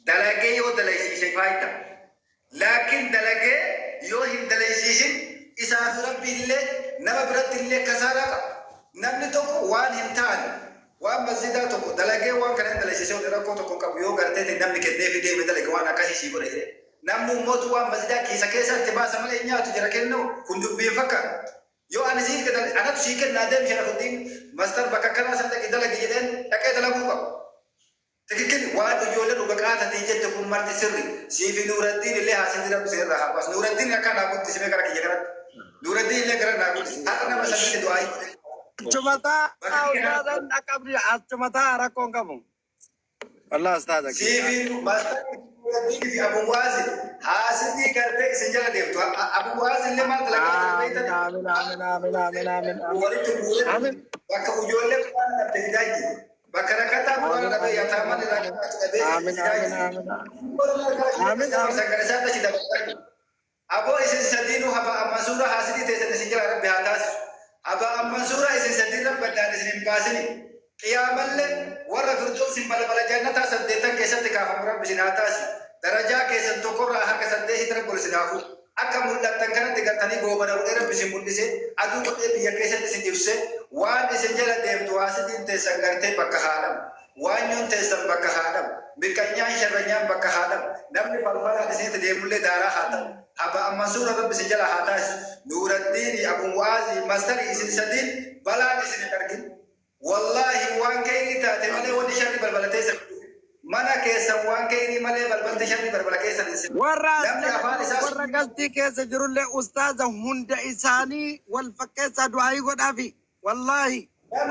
Dalagee yoo dalaysiise faayida. Laakiin dalagee yoo hin dalaysiisin isaaf Rabbiin illee nama biratti illee kasaaraa qaba. Namni tokko waan hin taane waan masjidaa tokko dalagee waan kana hin dalaysiise rakkoo tokko hin qabu yoo gartee namni kenneefi deeme dalage waan akkasii sii godhe jedhee. Namni ummootu waan masjidaa kiisa keessatti baasa malee hin nyaatu jira kennu kun dubbiin fakkaata. Yoo ani sii anatu sii kennaa deemi Sharafuddin mastar bakka kanaa san dhaqi dalagi jedheen dhaqee dalaguu qaba. Tikikkil waan ijoollee dhuga qaatatii jette kun marti sirri. Siifi Nuuraddiin illee haasidii rabbi isin irraa haa baasu. Nuuraddiin akka naa guddisime gara kiyya kanatti. Nuuraddiin illee gara naa guddise. Har'a nama sadiitti du'aa godhe. Achumataa ustaazan dhaqqabdi, achumataa rakkoon qabu. Wallah ustaaza kiyya. Siifi mastar Nuuraddiin fi Abu Mu'aazi haasidii gartee isin jala deemtu. Abu Mu'aazi illee maal dalagaa jira Aamin beektani? aamin aamin aamin aamin aamin aamin. Walitti bu'ee Aamin. bakka ijoollee quraana dhabde fidaa jiru. Bakka rakkataa quraana Aamin dhabee aamin yataaman aamin irraa aamin kadhatu dhabee aamin fidaa aamin jiru. aamin aamin aamin. Gara isaatti achi dabarsaa jiru. Aboo isin sadiinuu haba ammansuura haasidii teessan isin jala rabbi haa taasisu. Haba ammansuura isin sadiin rabbi addaan isin hin baasini. Qiyaamallee warra firdoosin balbala jannataa saddeettan keessatti kaafamu rabbi isin haa taasisu. Darajaa keessan tokkorraa harka saddeetitti rabbi ol isin haa fuudhu. Akka mul'attan kanatti gartanii goobana godhee rabbi isin mul'ise aduu godhee biyya keessatti isin ibse waan isin jala deemtu haasidiin teessan gartee bakka haa dhabu. Waanyoon teessan bakka haa dhabu. Miqqanyaan sharranyaan bakka haa dhabu. Namni falfalaan isinitti deemullee daaraa haa ta'u. Haba ammansuura rabbi isin jala haa taasisu. Nuuraddiini, Abu Mu'aazi, Mastari isin sadiin balaan isin hin argin. Wallaahi waan kayrii taate malee wanni sharri balbala teessan hin dhufe. Mana keessan waan kayrii malee balbalti sharri balbala keessan hin seenu. Warra as Namni jala afaan jiru isaa warra gastii keessa jirullee ustaaza hunda isaanii wal fakkeessaa du'aayii godhaafi. Wallaahi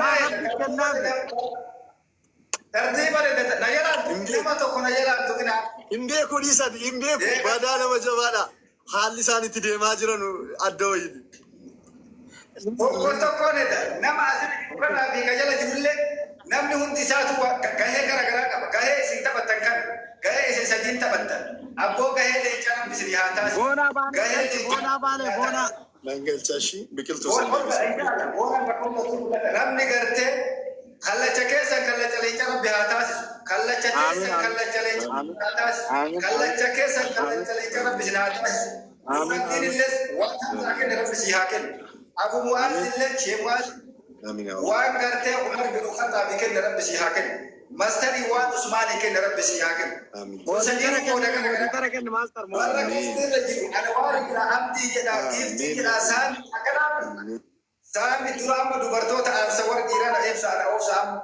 maa rabbi kennaafi. Tartiiba na jalaan Hin tuqi nama beeku. tokko na jalaan tuqina. Hin beeku dhiisati hin beeku. Deema. Badaa nama jabaadha. Haalli isaan itti deemaa jiran adda wayiiti. Tokko tokkoon edha. Nama asirra jiru kanaa fi ka jala jirullee namni hundi isaatu gahee gara garaa qaba. Gahee isin taphattan kana. Gahee isin sadiin taphattan. Abboo gahee leencaa rabbi isin haa taasisu. Boonaa baanee Gahee galchi leencaa boonaa baanee haa boonaa. taasisu. Nan galcha ishii biqiltuu san deebisa. Namni gartee kallacha keessan kallacha leencaa rabbi haa taasisu. Kallacha Aamin keessan aamin kallacha leencaa aamin haa taasisu. aamin aamin Kallacha keessan aamin kallacha leencaa rabbi isin haa taasisu. aamin Nuuraddiin aamin illee waan haa kenne rabbi si haa kennu. Abu Mu'aaz aamin. illee Shee Mu'aaz Amiin yaa Allah. waan gartee Umar bin Khattaab kenne rabbi si haa kennu. Mastarii waan Usmaanii kenne rabbi si haa kennu. Amiin. Kun Mootitara sadiinuu qooda kenni gara garaa. mootitara kenni maastar Warra mootitara. Amiin. qofti irra jiru Anwaar jira, Abdii jedha, Giiftii Amiin jedha, yaa Allah. Saami akkanaa. Amiin. Saami dura amma dubartoota aansa warri dhiiraa na ibsa ana obsa amma.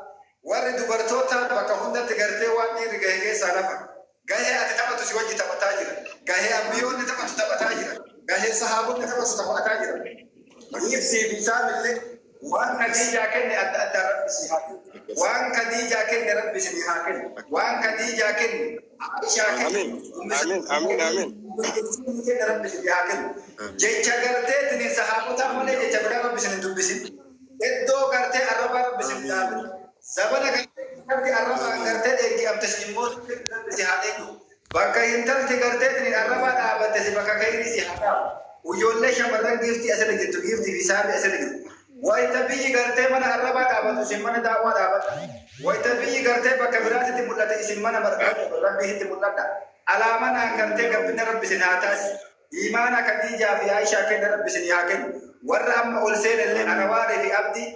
Warri dubartoota bakka hundatti gartee waan dhiirri gahe keessaa nafa. Gahee ati taphatu si wajji taphataa jira. Gahee ambiyoonni taphatu taphataa jira. Gahee sahaabonni taphatu taphataa jira. Giiftii fi Saamillee waan Khadiijaa kenne adda addaan rabbi si haa kennu. Waan Khadiijaa kenne rabbi si haa kennu. Waan Khadiijaa kenne Aishaa kenne Aamin Ummi aamin aamin aamin. kenne rabbi si haa kennu. Jecha gartee sahaabota malee jecha biraa rabbi sin hin dubbisin. Iddoo gartee arrabaa rabbi sin Amiin. dhaabin. Zabana gartee arrabaa Amiin. gartee dheeggi'amte si immoo rabbi si haa dheeggu. Bakka intalti gartee arrabaa dhaabatte si bakka kayrii si haa dhaabu. Ijoollee shamarran giiftii asirra jirtu giiftii fi saamii asirra jirtu. Wayita biyyi gartee mana arrabaa dhaabatu isin mana daawwaa dhaabadha. Wayita biyyi gartee bakka biraatitti mul'ate isin mana rabbiitti mul'adha. Alaamanaan gartee gabbina rabbi isin haa taasisu. Iimaana Khadiijaa fi Aishaa kenna rabbi isin haa kennu. Warra amma ol seenellee Anawaarii fi Abdii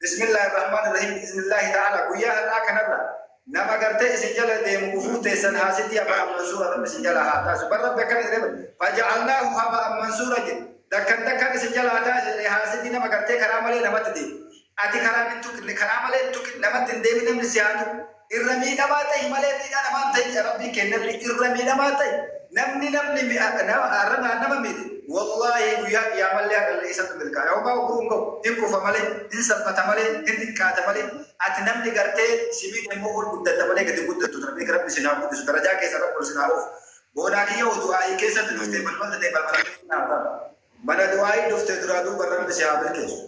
Bismillaahi Rahmaani Rahiim Bismillaahi ta'ala guyyaa har'aa kanarra nama gartee isin jala deemu gufuu teessan haasitii haba'an mansuura rabbi isin jala haa taasisu. Bar rabbi akkana jedhee faja'alnaahu haba'an mansuura jedhe. Dakkan dakkan isin jala haa taasisu haasitii nama gartee karaa malee namatti deemu. Ati karaa hin tuqne karaa malee hin tuqin namatti hin deemin namni si haa tuqu. Irra miidhamaa ta'i malee miidhaa namaan ta'i rabbiin kennalli irra miidhamaa ta'i. Namni namni arrabaan nama miidhe wallaahi guyyaa qiyaamallee haadha isatu milkaa'a. Yookaan oguruu hin gahu hin kufa malee hin salphata malee hin xiqqaata malee ati namni gartee si miidhe immoo ol guddatta malee gadi guddattu rabbi rabbi sin haa guddisu darajaa keessa rabbi ol sin haa oofu. Boonaa kiyya du'aayii keessatti dhuftee balbalta ta'e balbala keessa naa ta'a. Mana du'aayii dhuftee duraa duuba rabbi si haa milkeessu.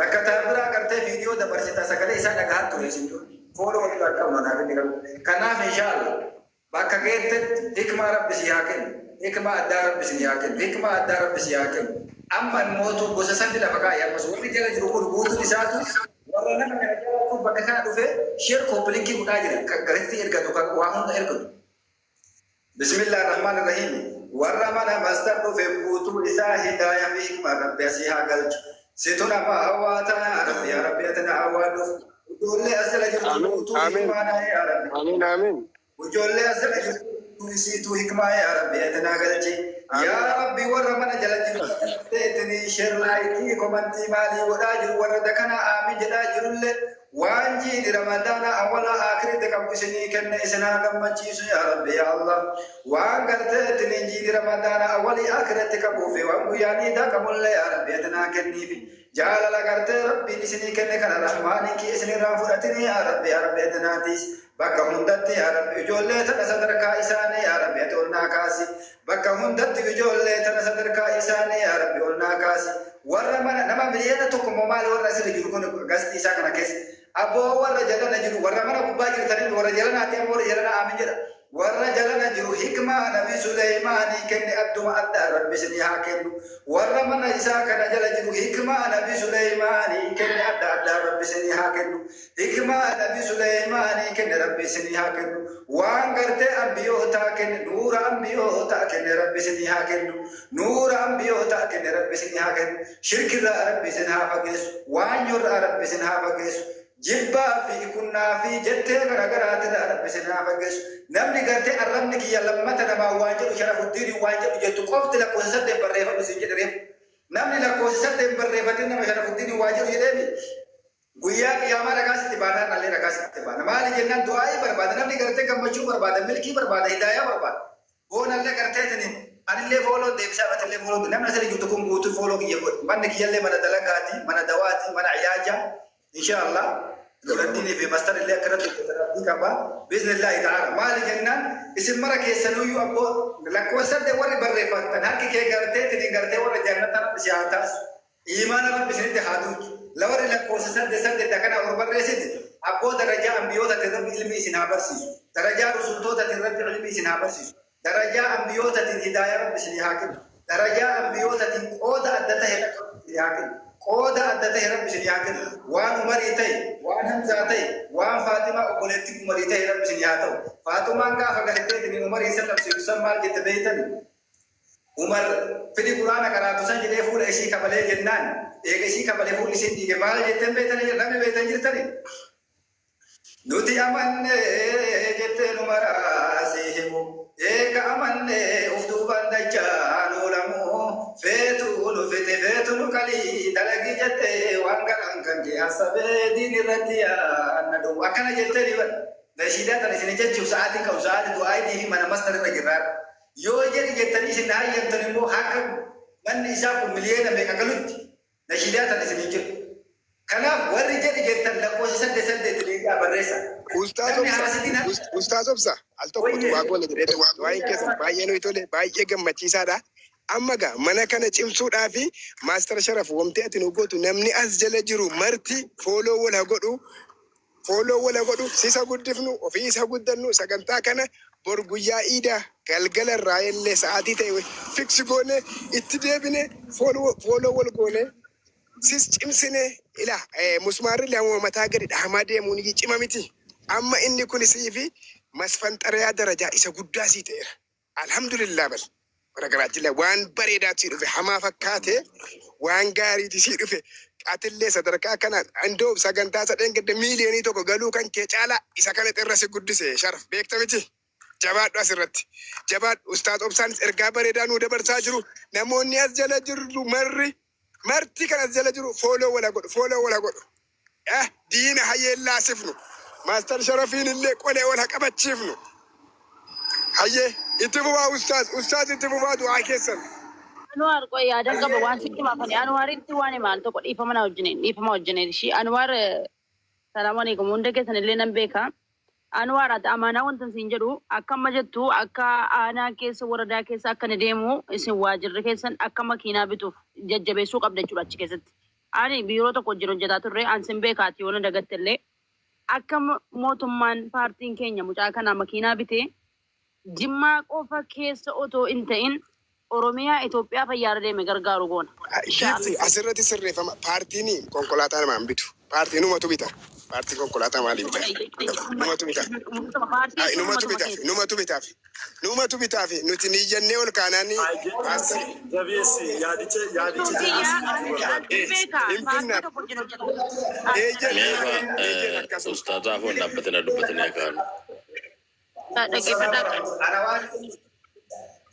Rakkataa biraa gartee viidiyoo dabarsita sagalee isaa dhagahaa ture isin dura. Fooloo walirraa qabna naaf inni qabu. Kanaaf inshaallah bakka geettetti hikmaa rabbi si haa kennu. Hikmaa addaa rabbi si haa kennu. Hikmaa addaa rabbi si haa kennu. Amma immootu gosa sanni lafa kaa'e ammas warri jala jiru kun guutuun isaatu warra nama kana jaalatu bakka kana dhufee share copy link godhaa jira. Kan garitti ergatu kan waa hunda ergatu. Bismillah ar-Rahman ar-Rahim. Warra mana mastar dhufe guutuu isaa hidaayaa fi hikmaa Rabbi asii haa galchu. Situ nama hawwaata yaa Rabbi, yaa Rabbi ati na hawwaadhuuf. Ijoollee as jala jirtu Amiin, guutuu amiin. hikmaadha yaa Rabbi. Amiin, amiin. Ijoollee as jala jirtu isiituu hikmaa yaa Rabbi ati naa galchi. Yaa Rabbi, warra mana jala jiru ta'etini share, like, comment maalii godhaa jiru, warra dakana aamin jedhaa jirullee, waan jiini Ramadaana awwala akiritti qabu isinii kenne isinaa gammachiisu yaa Rabbi yaa Allah. Waan gartee jiini Ramadaana awwalii akiritti qabuu fi waan guyyaa niidaa qabullee yaa Rabbi ati naa kenniifi. Jaalala gartee Rabbiin isinii kenne kana Rahmaanii kee isinirraa fudhatini yaa Rabbi, yaa Rabbi ati naatiis. Bakka hundatti yaa Rabbi ijoollee tana sadarkaa isaanii yaa Rabbi ati ol naa kaasi. Bakka hundatti ijoollee tana sadarkaa isaanii yaa Rabbi ol naa kaasi. Warra mana nama 1 million moo maali warra asirra jiru kun gastii isaa kana keessa. Abboo, warra jalana jiru, warra mana gubbaa jirtanii, warra jalanaatti ammoo warra jalana aamin jedha. Warra jalana jiru hikmaa Nabi Suleymaanii kenne adduma addaa Rabbi isinii haa kennu. Warra mana isaa kana jala jiru hikmaa Nabi Suleymaanii kenne adda addaa Rabbi isinii haa kennu. Hikmaa Nabi Suleymaanii kenne Rabbi isinii haa kennu. Waan gartee ambiyootaa kenne, nuura ambiyootaa kenne Rabbi isinii haa kennu. Nuura ambiyootaa kenne Rabbi isinii haa kennu. Shirkirraa Rabbi isin haa fageessu. Waanyorraa Rabbi isin haa fageessu. Jibbaa fi kunnaa fi jettee garaagaraatirraa Rabbi isin haa fageessu. Namni gartee arrabni kiyya lammata namaa waan jedhu Sharafuddiin waan jedhu jettu qofti lakkoofsa 8 barreeffadhu siin jedhe reefu. Namni lakkoofsa 8 barreeffatin nama Sharafuddiin waan jedhu jedheemi. Guyyaa qiyaamaa ragaa sitti baanaan allee ragaa sitti baana. Maali jennaan du'aa'ii barbaada. Namni gartee gammachuu barbaada, milkii barbaada, hidaayaa barbaada. Boonallee gartee tiniin anillee follow deebisaa, atillee follow. Namni asirra jirtu kun guutuu follow kiyya godhu. Manni kiyyallee mana dalagaati, mana dawaati, mana iyaajaa. Insha Allah. Nuraddiinii fi mastar illee akkanatti hojjetan qaba. Bismillahi ta'ala. Maali jennaan isin mara keessanuyyuu abboo lakkoofsa 8 warri barreeffatan harki kee gartee tiniin gartee warra jannata Rabbi si haa taasisu. Imaana Rabbi isinitti haa duuchu. Lawarri lakkoofsa 8 8 akkana ol barreessite abboo darajaa ambiyoota irratti ilmi isin haa barsiisu. Darajaa rusultoota irratti ilmi isin haa barsiisu. Darajaa ambiyootaatiin hidaayaa Rabbi isin haa kennu. Darajaa ambiyootaatiin qooda adda ta'e Rabbi isin haa kennu. Qooda adda ta'e Rabbi isin haa kennu. Waan Umarii ta'e, waan Hamzaa ta'e, waan Faatimaa obboleettii Umarii ta'e Rabbi isin haa ta'u. Faatumaan gaafa garteetiin Umarii isa labsiisu san maal jette beeytani? Umar fidi Quraana qaraatu san jedhee fuula ishii kabalee jennaan eega ishii kabalee fuulli isiin dhiige maal jetteen beeytani? Namni beeytan jirtani? Nuti amannee jetteen Umaraa si himu. Eega amannee uf duubaan dachaa loolamu. Feetu nu fite, feetu nu qalii dalagii jettee waan garaan kan kee hasabee diin irratti yaanna dhumu. Akkana jettee ni bada. Nashiidaa tana isin jechuuf sa'aatiin qabu sa'aatii du'aayitii fi mana mastar irra jirraa. Yoo jedhi jettanii isin hayyamtan immoo haqa manni isaa kun miliyoona meeqa galutti nashiidaa tana isin hin jiru. Kanaaf warri jedhi jettan lakkoofsa 8 8 deebi'aa barreessa. Ustaaz Namni Obsa, haasitiin Ustaaz Obsa, al tokkotu waa goone jedhee waa'een keessan baay'ee nuyi tole, baay'ee gammachiisaadha. Amma gaa mana kana cimsuudhaa fi Master Sharaf wamtee ati nu gootu, namni as jala jiru marti follow wal haa godhu, follow wal haa godhu, sisa guddifnu, ofii isa guddannu. Sagantaa kana bor guyyaa iidaa galgala irraa illee sa'aatii ta'e fix goone itti deebine follow wal goone sis cimsine. Ila musmaarri lama mataa gadi dhahamaa deemuun cima miti. Amma inni kun sii fi masfanxariyaa darajaa isa guddaa sii ta'eera. Alhamdulillah bal. Bara waan bareedaatu sii dhufe, hamaa fakkaate waan gaariiti sii dhufe. Atillee sadarkaa kanaan andoo sagantaa sadeen gadda 1 million galuu kan kee caalaa isa kana irra si guddise, Sharaf, beekta miti. Jabaadhu asirratti. Jabaadhu. Ustaaz Obsaanis ergaa bareedaa nuu dabarsaa jiru. Namoonni as jala jirru marri marti kan as jala jiru follow wala godhu, follow wala godhu. Diina hayyeellaasifnu. Master Sharafiin illee qolee wal haa qabachiifnu. Hayyee, itti fufaa ustaaz, ustaaz, itti fufaa du'aa keessan. Anwaar, qoy, yaadan qaba waan sitti himaafani. Anwaaritti waan himaan tokko dhiifama na wajjiniin, dhiifama wajjiniin ishii. Anwaar, salaamu alaikum, hunda keessan illee nan beeka. Anwaar, ati amaanaa wanta siin jedhu akka amma jettu akka aanaa keessa waradaa keessa akka inni deemu isin waajirri keessan akka makiinaa bituuf jajjabeessuu qabda jechuudha achi keessatti. Ani biiroo tokko wajjin hojjetaa turre, an sin beekaati yoo na dagatte illee. Akka mootummaan paartiin keenya mucaa kana makiinaa bitee Jimmaa qofa keessa otoo hin ta'in Oromiyaa Itoophiyaa fayyaara deeme gargaaru goona. Giifti, asirratti sirreeffama. Paartiin konkolaataa namaan bitu. Paartiin umatu bita. Paartii konkolaataa maaliif bitaaf? Numatu bitaaf. Ay, numatu bitaaf. Numatu bitaaf. Numatu bitaaf. Nuti niyyannee ol kaanaanii maastar Jabeessi yaadicha yaadicha jabeessi. Hin finna. Eeyyan Meefa eeyyan akkasuma. ustaaza afoon dhaabbatanii dubbatanii akaanu. Dhaggeeffadhaa. Ana waan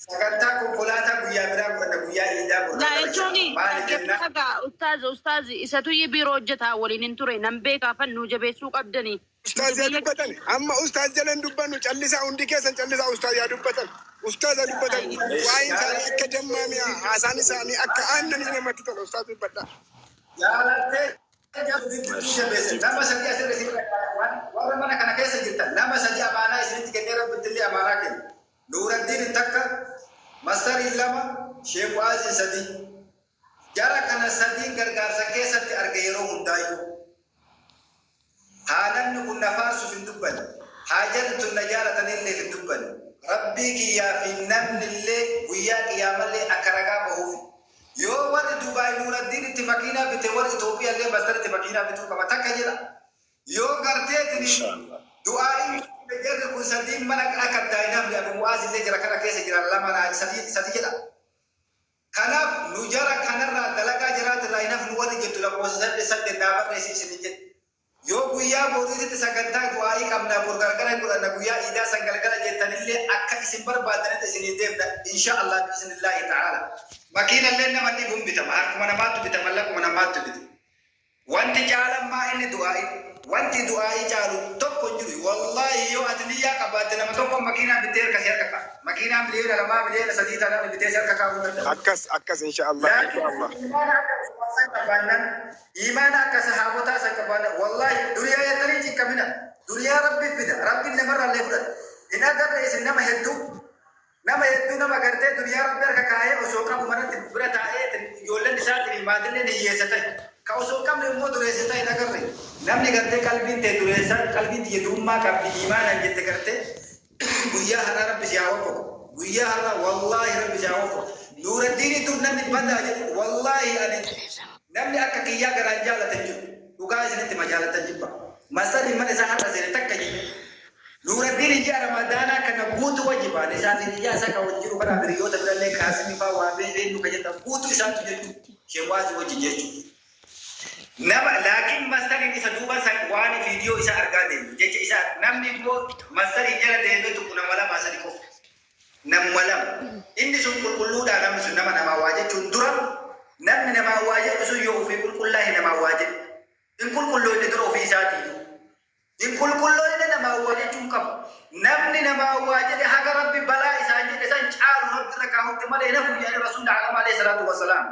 sagantaa konkolaataa guyyaa biraa godhanna, guyyaa iidaa Laa godhanna. jechuun Maali jennaan? dhaggeeffadhaa, ustaaz, ustaaz isatu biiroo hojjetaa waliin hin ture nan beekaa fannuu jabeessuu qabdanii. Ustaaz yaa dubbatan. Amma ustaaz jala hin dubbannu, callisaa, hundi keessan callisaa, ustaaz yaa dubbatan. Ustaaz yaa dubbatan. Waa'een isaanii akka dammaa mi'a. Haasaan isaanii akka aannanii namatti tola. Ustaaz, dubbadhaa. Jaalattee jabeesse nama sadii asirra isin warra mana kana keessa jirtan, nama sadii amaanaa isinitti kennee, Rabbitti illee amaanaa kennu. Nuuraddiin takka, Mastariin lama, Sheeku'aaziin sadii. Jara kana sadiin gargaarsa keessatti arge yeroo hundaayyuu. Haa namni kun na faarsuuf hin dubbanne. Haa jarri tun na jaalatanillee hin dubbanne. Rabbii kiyyaa fi namni illee guyyaa qiyaamallee akka ragaa bahuuf. Yoo warri Dubaay Nuuraddiin itti makiinaa bite, warri Itoophiyaa illee Mastaritti makiinaa bituu qaba takka jedha. Yoo garteetiin du'aa'iin jarri kun sadiin mana akka daa'imman Abu Mu'aaz illee jira kana keessa jira, lama naa sadii sadii jedha. Kanaaf nu jara kanarraa dalagaa jiraatirraa hin hafnu warri jettu lakkoofsa 8 8 naa barreessi isin jedhe. Yoo guyyaa boriititti sagantaa du'aa'ii qabna, bor galgala godhanna, guyyaa iidaa san galgala jettanillee akka isin barbaadanitti isinii deemna, insha Allah, bi'iznillahi ta'ala. Makiinallee nama ni kun bitama, harkuma namaattu bitama, mallaquma namaattu bitama. Wanti caalammaa inni du'aa'ii, wanti du'aa'ii caalu tokko hin jiru. Wallaahi, yoo ati niyyaa qabaatte, nama tokko makiinaa bittee harka si harka kaa'a. Makiinaa miliyoona 2, miliyoona 3 taanaan bitee si harka kaa'uu danda'a. Akkas akkas, insha Allah, insha Allah. Imaana akka san qabaannan, imaana akka sahaabotaa san qabaannan, wallaahi duriyaa jettanii cinqamina. Duriyaa Rabbi fida, Rabbiin namarraa illee fudhata. Hin agarre isin nama hedduu, nama hedduu, nama gartee duriyaa Rabbi harka kaa'ee osoo qabu manatti bira taa'ee ijoolleen isaatiin maatilleen hiyyeessa ta'e. Ka osoo hin qabne immoo dureessa ta'e hin agarre. Namni gartee qalbiin ta'e dureessa, qalbiin tiyya durummaa qabdi imaanaan jette gartee guyyaa har'aa Rabbi si haa waffaqu. Guyyaa har'aa wallaahi Rabbi si haa waffaqu. Nuuraddiinii dur namni badaa jedhu, wallaahi ani namni akka kiyyaa garaan jaalatan jiru. Dhugaa isinitti ma jaalatan jibba. Masarri mana isaa har'a seene takka jedhe. Nuuraddiin ji'a Ramadaanaa kana guutuu wajjibaan isaatiin ijaa isaa kan wajjin jiru kana hiriyoota birallee Kaasimii fa'aa waa beeknu kan jettan guutuu isaatu jechuudha. Sheekwaazii wajjin jechuudha. Nama laakiin mastariin isa duuba san waan viidiyoo isa argaa deemu jecha isa namni immoo mastarii jala deemee tokko nama lama sadi qofa. Namuma lama. Inni sun qulqulluudhaa, namni sun nama namaa waa jechuun dura namni namaa waa jedhu sun yoo ofii qulqullaa'e namaa waa jedhu. Hin qulqulluu inni dura ofii isaatii. Hin qulqulloonni namaa waa jechuun qabu. Namni namaa waa jedhe haga Rabbi balaa isaan jedhe san caalu Rabbi irra kaa'utti malee nafu jedhe Rasuulli alama alayhi salaatu wasalaam.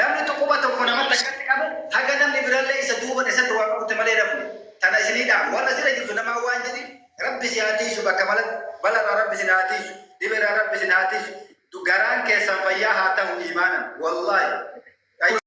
Namni tokkuma tokko namatti akkatti qabe haga namni birallee isa duuban isatti waa qabutti malee nafu. Tana isinii dhaamu. Warra sirra jirtu namaa waan jedhin Rabbi si haa tiisu bakka malatti. Balarraa Rabbi si haa tiisu. Dhibeerraa Rabbi si haa tiisu. Garaan keessan fayyaa haa ta'u iimaanan. Wallaahi.